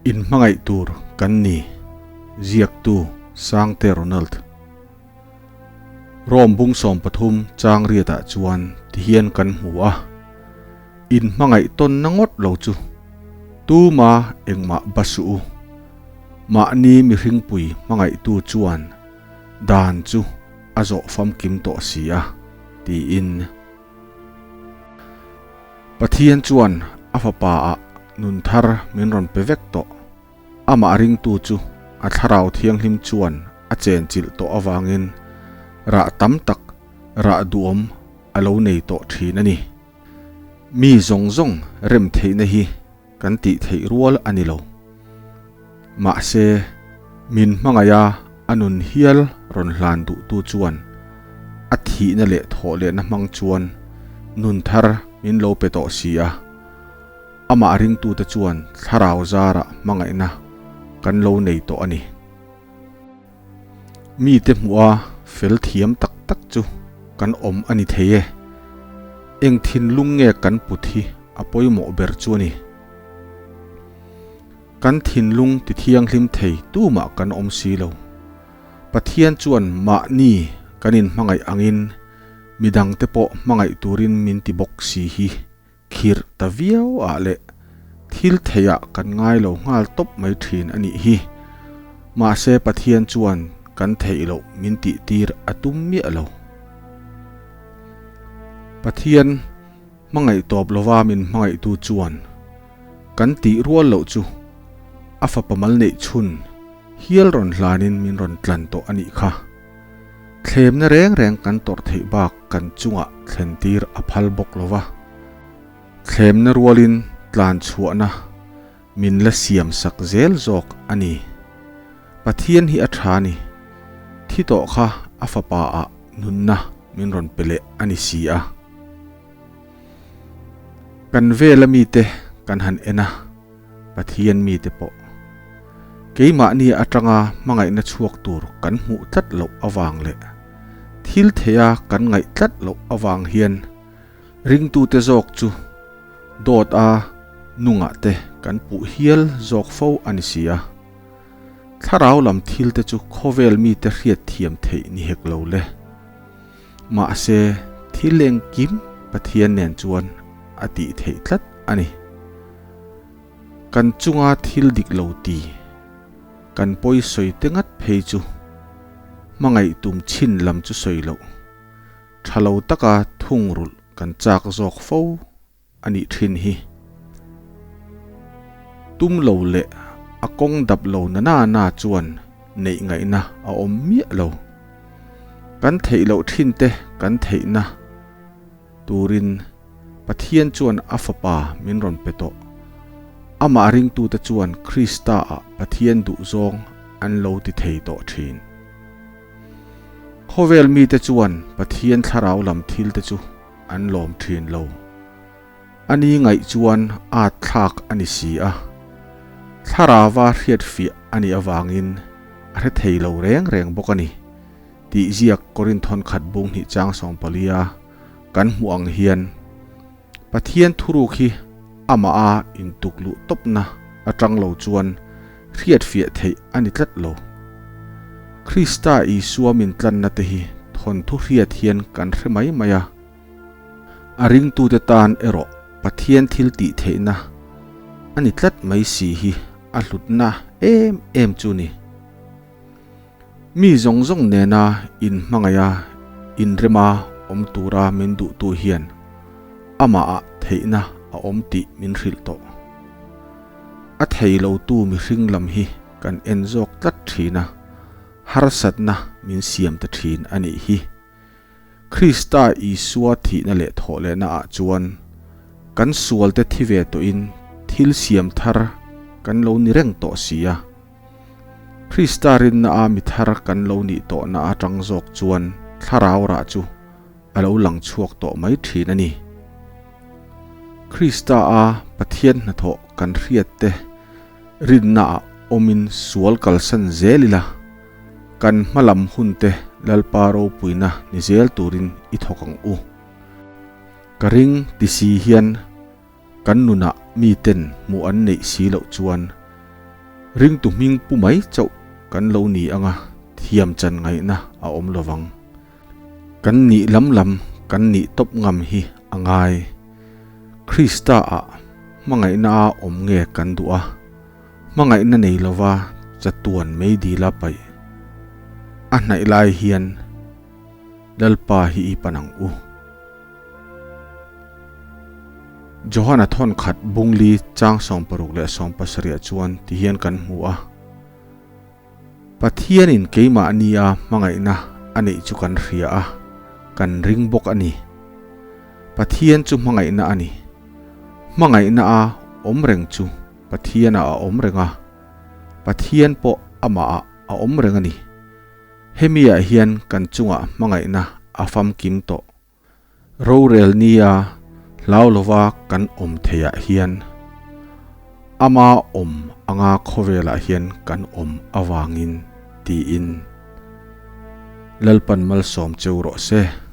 Inhmangaih tur kan ni, ziaktu Sangte Ronald. Rome bung 13 chang riatah chuan tihian kan hmu a, Inhmangaih tawnna ngawt lo chu tuma engmah ba suh u. Mahni mihringpui hmangaihtu chuan dan chu a zawh famkim tawh si a, tiin. Pathian chuan a fapa ah nun thar min rawn pe vek tawh. Amah ringtu chu a thlarau thianghlim chuan a chenchilh tawh avangin rah tam tak rah duhawm a lo nei tawh thin a ni. Mi zawng zawng rem theihna hi kan tih theih rual a ni lo. Mahse, min hmangaiha a nun hial rawn hlan duhtu chuan a thihna leh thawhlehna hmang chuan nun thar min lo pe tawh si a, amah ringtute chuan thlarau zarah hmangaihna kan lo nei tawh a ni. Mite hmuha fel thiam tak tak chu kan awm a ni thei e. Eng thinlung nge kan put hi a pawimawh ber chu a ni. Kan thinlung ti thianghlim thei tumah kan awm si lo. Pathian chuan mahni kan inhmangaih angin midangte pawh hmangaih turin min ti bawk si hi Khirh ta viau ah leh thil theih ah kan ngai lo nghal tawp mai thin a nih hi. Mahse Pathian chuan kan theih loh min tih tir a tum miah lo. Pathian hmangaih tawp lova min hmangaihtu chuan kan tih rual loh chu a fapa mal neih chhun hial rawn hlanin min rawn tlan tawh a nih kha. Thlemna reng reng kan tawrh theih bak kan chungah thlentir a phal bawk lo va, thlemna rualin tlan chhuahna min la siam sak zel zawk a ni. Pathian hi a tha ni, thi tawh kha a fapa ah nunna min rawn pe leh a ni si a. Kan vela mite kan han en a. Pathian mite pawh keimahni atanga hmangaihna chhuak tur kan hmuh tlat loh avang leh thil theia kan ngaih tlat loh avang hian ringtute zawk chu dawt a nungah te kan puh hial zawk fo a ni si a. Thlarau lam thilte chu khawvel mite hriatthiam theih ni hek lo le. Mahse thil engkim Pathian nen chuan a tih theih tlat a ni. Kan chunga thil dik lo ti, kan pawi sawi te ngat phei chu hmangaih tum chhin lam chu sawi loh, tha lo taka thungrulh kan chak zawk fo a nih thin hi. Tum lo leh a kawng dap lo na na na chuan neih ngaihna a awm miah lo. Kan theih loh thin te kan theihna turin Pathian chuan a Fapa min rawn pe tawh. Amah ringtute chuan Krista-ah Pathian duhzawng an lo ti thei tawh thin. Khawvel mite chuan Pathian thlarau lam thilte chu an lawm thin lo. Ani ngaih chuan at thlak a ni si a. Thlarauva hriatfiah a nih avangin a hre thei lo reng reng bawk a ni, tih ziak Korinthon khat bung hnih chang 14-a kan hmuh ang hian Pathian thuruk hi amah a intuk luh tawpna atang lo chuan hriatfiah theih a ni tlat lo. Krista Isua min tlanna te hi thawnthu hriat hian kan hre mai mai a, a ringtute tan erawh Pathian thil tih theihna a ni tlat mai si hi a hlutna em em chu ni. Mi zawng zawng nena inhmangaiha inrema awm tura min duhtu hian amahah theihna a awm tih min hrilh tawh. A thei lotu mihring lam hi kan en zawk tlat thin a, harsatna min siam ta thin a nih hi. Krista Isua thihna leh thawhlehna ah chuan kan sualte thi ve tawhin thil siam thar kan lo ni reng tawh si a. Krista rinna a mi thar kan lo nih tawhna atang zawk chuan thlarau rah chu a lo lang chhuak tawh mai thin a ni. Krista a Pathian hnathawh kan hriat te rinna ah awmin sual kalsan zel ila, Kan hmalam hunte Lalpa ropuina ni zel turin i thawk ang u. Ka ring ti si hian kan nunah miten hmuh an neih si loh chuan Ringtu hming pu mai chauh kan lo ni anga thiam chan ngaihna a awm lovang. Kan nih lam lam kan nih tawp ngam hi a ngai. Krista ah hmangaihna a awm nge kan duh a, hmangaihna nei lova chatuan meidila paih a hnaih lai hian Lalpa hi i pan ang u. Johana thawn khat bungli chang 60 leh 70 ah chuan ti hian kan hmu a, Pathianin keimahnia hmangaihna a neih chu kan hria a, kan ring bawk a ni. Pathian chu hmangaihna a ni. Hmangaihna a awm reng chu Pathianah a awm reng a, Pathian pawh amahah a awm reng a ni. Hemiah hian kan chungah hmangaihna a famkim tawh. Rorel nia hlau lova kan awm theiah hian ama awm anga khawvelah hian kan awm avangin tiin Lalpan malsawm cheu rawh se.